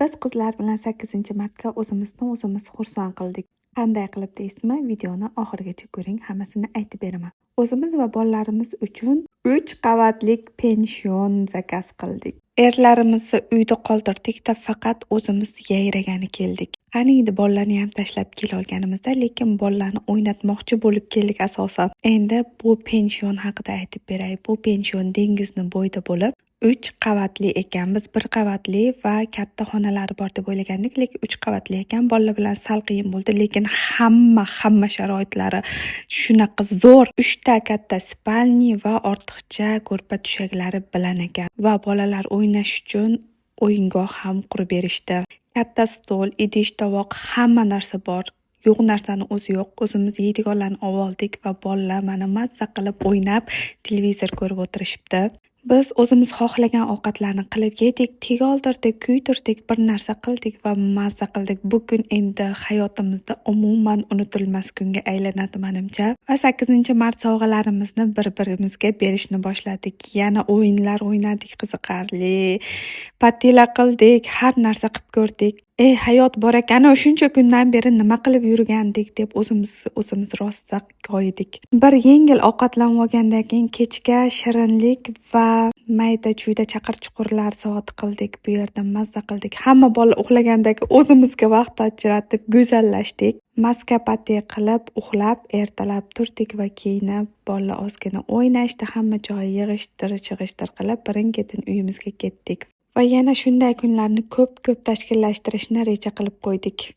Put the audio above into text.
Biz qizlar bilan 8-martga o'zimizni o'zimiz xursand qildik. Qanday qilib deysizmi? Videoni oxirigacha ko'ring, hammasini aytib beraman. O'zimiz va bolalarimiz uchun 3 qavatlik pension zakaz qildik. Erlarimizni uyda qoldirdik-da, faqat o'zimiz yayragani keldik. Qaniydi bolalarni ham tashlab kelolganimizda, lekin bolalarni o'ynatmoqchi bo'lib keldik asosan. Endi bu pension haqida aytib beray. Bu pension dengizni bo'yida bo'lib, 3 qavatli ekan. Biz 1 qavatli va katta xonalari bor deb o'ylagandik, lekin 3 qavatli ekan. Bolalar bilan sal qiyin bo'ldi, lekin hamma sharoitlari shunaqa zo'r. 3 ta katta спальни va ortiqcha ko'rpa tushaklari bilan ekan. Va bolalar o'ynash uchun o'yingoh ham qurib berishdi. Katta stol, idish, tovoq, hamma narsa bor. Yo'q narsani o'zi yo'q. O'zimiz yeydiganlarni oldik va bolalar mana mazza qilib o'ynab, televizor ko'rib o'tirishibdi. Biz o'zimiz xohlagan ovqatlarni qilib yedik, tegoldirdik, kuydirdik, bir narsa qildik va mazza qildik. Bu kun endi hayotimizda umuman unutilmas kunga aylanadi menimcha. Va 8-mart sovg'alarimizni bir-birimizga berishni boshladik. Yana o'yinlar o'ynadik qiziqarli, patila qildik, har narsa qilib ko'rdik. "Ey, hayot bor ekan-u, shuncha kundan beri nima qilib yurgandik", deb o'zimiz o'zimiz rosa koyidik. Bir yengil ovqatlanib olgandan keyin kechga shirinlik va mayda-chuyda chaqir-chuqurlar soati qildik. Bu yerda mazza qildik. Hamma bola uxlagandan keyin o'zimizga vaqt ajratib go'zallashdik. Maska pati qilib, uxlab, ertalab turdik va kiyinib, bolalar ozgina o'ynashdi, hamma joyi yig'ishtir-chig'ishtir qilib, birin-ketin uyimizga ketdik. Va yana shunday kunlarni ko'p-ko'p tashkillashtirishni reja qilib qo'ydik.